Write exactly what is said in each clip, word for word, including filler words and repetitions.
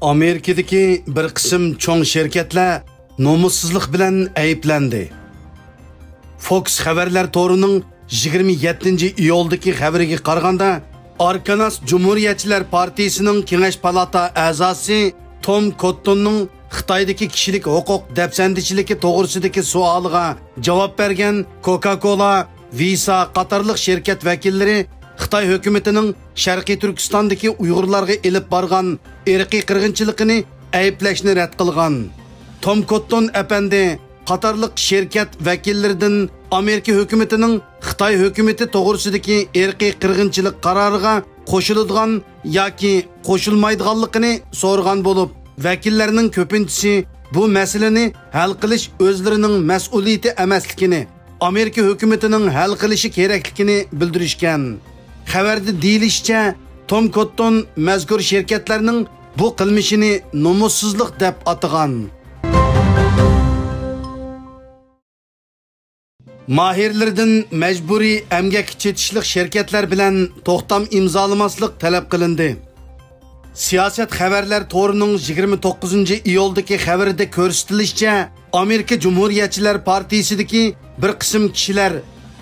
ئامېرىكىدىكى بىر قىسىم چوڭ شىركەتلەر نومۇسسىزلىق بىلەن ئەيىبلەندى. فوكس خەۋەرلەر تورىنىڭ يىگىرمە يەتتىنچى ئىيۇلدىكى خەۋىرىگە قارىغاندا، ئاركاناس جۇمھۇرىيەتچىلەر پارتىيىسىنىڭ كېڭەش پالاتا ئەزاسى توم كوتتوننىڭ خىتايدىكى كىشىلىك ھوقۇق دەپسەندىچىلىكى توغرىسىدىكى سوئالىغا جاۋاب بەرگەن كوكا كولا، ۋىسا قاتارلىق شىركەت ۋەكىللىرى خىتاي ھۆكۈمىتىنىڭ شەرقىي تۈركىستاندىكى ئۇيغۇرلارغا ئېلىپ بارغان ئىرقىي قىرغىنچىلىقىنى ئەيىبلەشنى رەت قىلغان. توم كوتتون ئەپەندى قاتارلىق شىركەت ۋەكىللىرىدىن ئامېرىكا ھۆكۈمىتىنىڭ خىتاي ھۆكۈمىتى توغرىسىدىكى ئىرقىي قىرغىنچىلىق قارارىغا قوشۇلىدىغان ياكى قوشۇلمايدىغانلىقىنى سورىغان بولۇپ، ۋەكىللەرنىڭ كۆپىنچىسى بۇ مەسىلىنى ھەل قىلىش ئۆزلىرىنىڭ مەسئۇلىيىتى ئەمەسلىكىنى، ئامېرىكا ھۆكۈمىتىنىڭ ھەل قىلىشى كېرەكلىكىنى بىلدۈرۈشكەن. خەۋەردە دېيىلىشىچە، توم كوتتون مەزكۇر شىركەتلەرنىڭ بۇ قىلمىشىنى نومۇسسىزلىق دەپ ئاتىغان. ماھىرلىرىدىن مەجبۇرىي ئەمگەككە چېتىشلىق شىركەتلەر بىلەن توختام ئىمزالىماسلىق تەلەپ قىلىندى. سىياسەت خەۋەرلەر تورىنىڭ يىگىرمە توققۇزىنچى ئىيۇلدىكى خەۋىرىدە كۆرسىتىلىشىچە، ئامېرىكا جۇمھۇرىيەتچىلەر پارتىيىسىدىكى بىر قىسىم كىشىلەر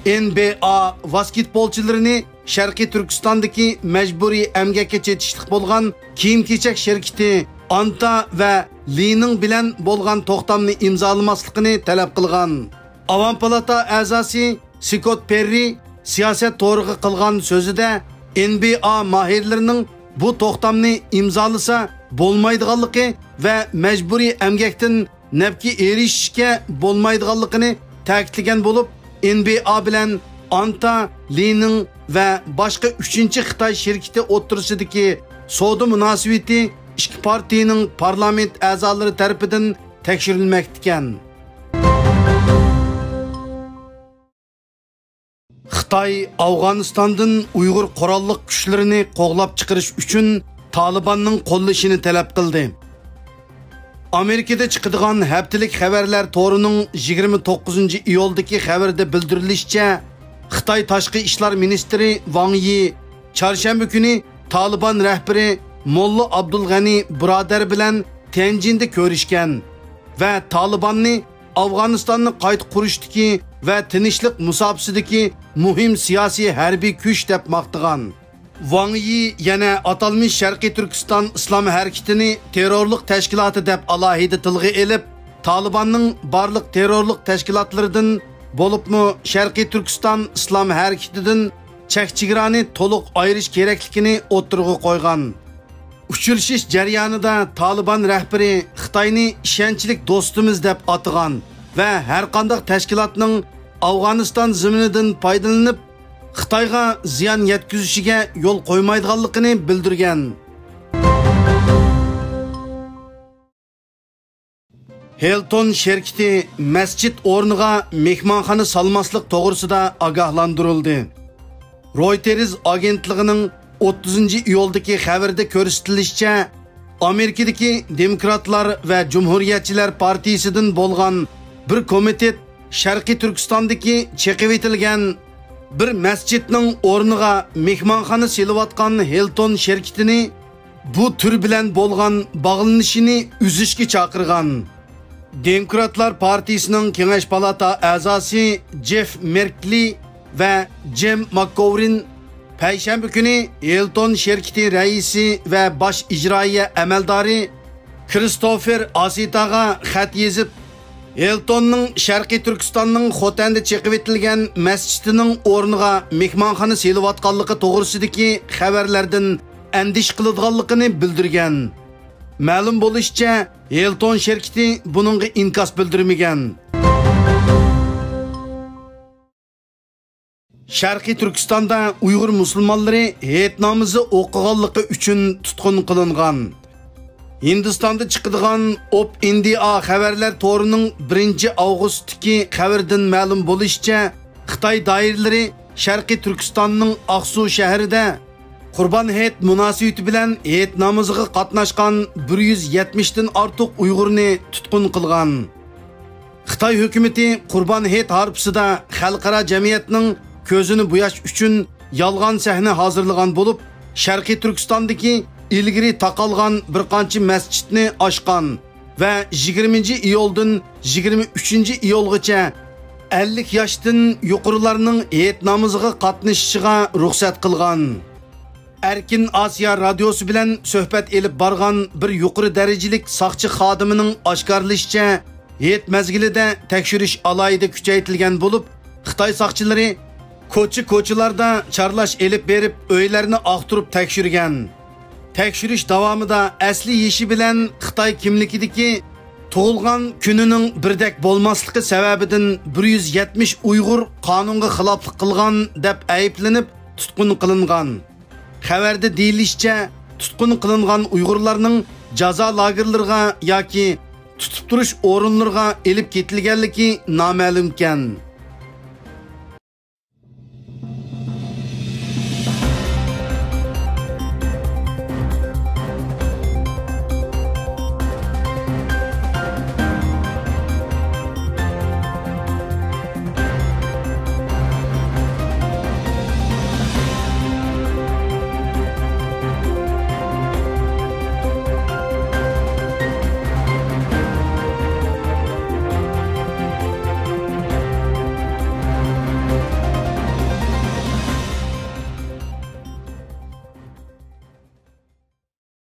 ئېن بى ئا ۋاسكېتبولچىلىرىنى شەرقىي تۈركىستاندىكى مەجبۇرىي ئەمگەككە چېتىشلىق بولغان كىيىم-كېچەك شىركىتى ئانتا ۋە لىنىڭ بىلەن بولغان توختامنى ئىمزالىماسلىقىنى تەلەپ قىلغان. ئاۋام پالاتا ئەزاسى سكوت پېررى سىياسەت تورىغا قىلغان سۆزىدە، ئېن بى ئا ماھىرلىرىنىڭ بۇ توختامنى ئىمزالىسا بولمايدىغانلىقى ۋە مەجبۇرىي ئەمگەكتىن نەپكە ئېرىشىشكە بولمايدىغانلىقىنى تەكىتلىگەن بولۇپ، ئېن بى ئا بىلەن ئانتا، لىنىڭ ۋە باشقا ئۈچىنچى خىتاي شىركىتى ئوتتۇرىسىدىكى سودا مۇناسىۋىتى ئىككى پارتىيىنىڭ پارلامېنت ئەزالىرى تەرىپىدىن تەكشۈرۈلمەكتىكەن. خىتاي ئافغانىستاندىن ئۇيغۇر قوراللىق كۈچلىرىنى قوغلاپ چىقىرىش ئۈچۈن تالىباننىڭ قوللىشىنى تەلەپ قىلدى. ئامېرىكىدا چىقىدىغان ھەپتىلىك خەۋەرلەر تورىنىڭ يىگىرمە توققۇزىنچى ئىيۇلدىكى خەۋىرىدە بىلدۈرۈلۈشىچە، خىتاي تاشقى ئىشلار مىنىستىرى ۋاڭ يى چارشەنبە كۈنى تالىبان رەھبىرى موللا ئابدۇلغەنى بۇرادەر بىلەن تيەنجىندە كۆرۈشكەن ۋە تالىباننى ئافغانىستاننى قايتا قۇرۇشتىكى ۋە تىنچلىق مۇساپىسىدىكى مۇھىم سىياسىي ھەربىي كۈچ دەپ ماختىغان. ۋاڭ يى يەنە ئاتالمىش شەرقىي تۈركىستان ئىسلام ھەرىكىتىنى تېررورلۇق تەشكىلاتى دەپ ئالاھىدە تىلغا ئېلىپ، تالىباننىڭ بارلىق تېررورلۇق تەشكىلاتلىرىدىن، بولۇپمۇ شەرقىي تۈركىستان ئىسلام ھەرىكىتىدىن چەك-چېگرانى تولۇق ئايرىش كېرەكلىكىنى ئوتتۇرىغا قويغان. ئۇچرىشىش جەريانىدا تالىبان رەھبىرى خىتاينى ئىشەنچلىك دوستىمىز دەپ ئاتىغان ۋە ھەرقانداق تەشكىلاتنىڭ ئافغانىستان زېمىنىدىن پايدىلىنىپ، خىتايغا زىيان يەتكۈزۈشىگە يول قويمايدىغانلىقىنى بىلدۈرگەن. ھىلتون شىركىتى مەسچىت ئورنىغا مېھمانخانا سالماسلىق توغرىسىدا ئاگاھلاندۇرۇلدى. رويتېرز ئاگېنتلىقىنىڭ ئوتتۇزىنچى ئىيۇلدىكى خەۋىرىدە كۆرسىتىلىشىچە، ئامېرىكىدىكى دېموكراتلار ۋە جۇمھۇرىيەتچىلەر پارتىيىسىدىن بولغان بىر كومىتېت شەرقىي تۈركىستاندىكى چېقىۋېتىلگەن بىر مەسچىتنىڭ ئورنىغا مېھمانخانا سېلىۋاتقان ھىلتون شىركىتىنى بۇ تۈر بىلەن بولغان باغلىنىشىنى ئۈزۈشكە چاقىرغان. دېموكراتلار پارتىيىسىنىڭ كېڭەش پالاتا ئەزاسى جېف مېركلى ۋە جىم ماككوۋرىن پەيشەنبە كۈنى ھىلتون شىركىتى رەئىسى ۋە باش ئىجرائىيە ئەمەلدارى كىرىستوفېر ئاسىتاغا خەت يېزىپ، ھىلتوننىڭ شەرقىي تۈركىستاننىڭ خوتەندە چېقىۋېتىلگەن مەسچىتىنىڭ ئورنىغا مېھمانخانا سېلىۋاتقانلىقى توغرىسىدىكى خەۋەرلەردىن ئەندىشە قىلىدىغانلىقىنى بىلدۈرگەن. مەلۇم بولۇشىچە، ھىلتون شىركىتى بۇنىڭغا ئىنكاس بىلدۈرمىگەن. شەرقىي تۈركىستاندا ئۇيغۇر مۇسۇلمانلىرى ھېيت نامىزى ئوقۇغانلىقى ئۈچۈن تۇتقۇن قىلىنغان. ھىندىستاندا چىقىدىغان ئوپ ئىندىئا خەۋەرلەر تورىنىڭ بىرىنچى ئاۋغۇستتىكى خەۋىرىدىن مەلۇم بولۇشىچە، خىتاي دائىرىلىرى شەرقىي تۈركىستاننىڭ ئاقسۇ شەھىرىدە قۇربان ھېيت مۇناسىۋىتى بىلەن ھېيت نامىزىغا قاتناشقان بىر يۈز يەتمىشتىن ئارتۇق ئۇيغۇرنى تۇتقۇن قىلغان. خىتاي ھۆكۈمىتى قۇربان ھېيت ھارپىسىدا خەلقئارا جەمئىيەتنىڭ كۆزىنى بوياش ئۈچۈن يالغان سەھنە ھازىرلىغان بولۇپ، شەرقىي تۈركىستاندىكى ئىلگىرى تاقالغان بىر قانچە مەسچىتنى ئاچقان ۋە يىگىرمىنچى ئىيۇلدىن يىگىرمە ئۈچىنچى ئىيۇلغىچە ئەللىك ياشتىن يۇقىرىلارنىڭ ھېيت نامىزىغا قاتنىشىشىغا رۇخسەت قىلغان. ئەركىن ئاسىيا رادىيوسى بىلەن سۆھبەت ئېلىپ بارغان بىر يۇقىرى دەرىجىلىك ساقچى خادىمىنىڭ ئاشكارىلىشىچە، ھېيت مەزگىلىدە تەكشۈرۈش ئالاھىدە كۈچەيتىلگەن بولۇپ، خىتاي ساقچىلىرى كوچا-كوچىلاردا چارلاش ئېلىپ بېرىپ، ئۆيلەرنى ئاختۇرۇپ تەكشۈرگەن. تەكشۈرۈش داۋامىدا ئەسلى يېشى بىلەن خىتاي كىملىكىدىكى، تۇغۇلغان كۈنىنىڭ بىردەك بولماسلىقى سەۋەبىدىن بىر يۈز يەتمىش ئۇيغۇر قانۇنغا خىلاپلىق قىلغان دەپ ئەيىبلىنىپ تۇتقۇن قىلىنغان. خەۋەردە دېيىلىشىچە، تۇتقۇن قىلىنغان ئۇيغۇرلارنىڭ جازا لاگېرلىرىغا ياكى تۇتۇپ تۇرۇش ئورۇنلىرىغا ئېلىپ كېتىلگەنلىكى نامەلۇمكەن.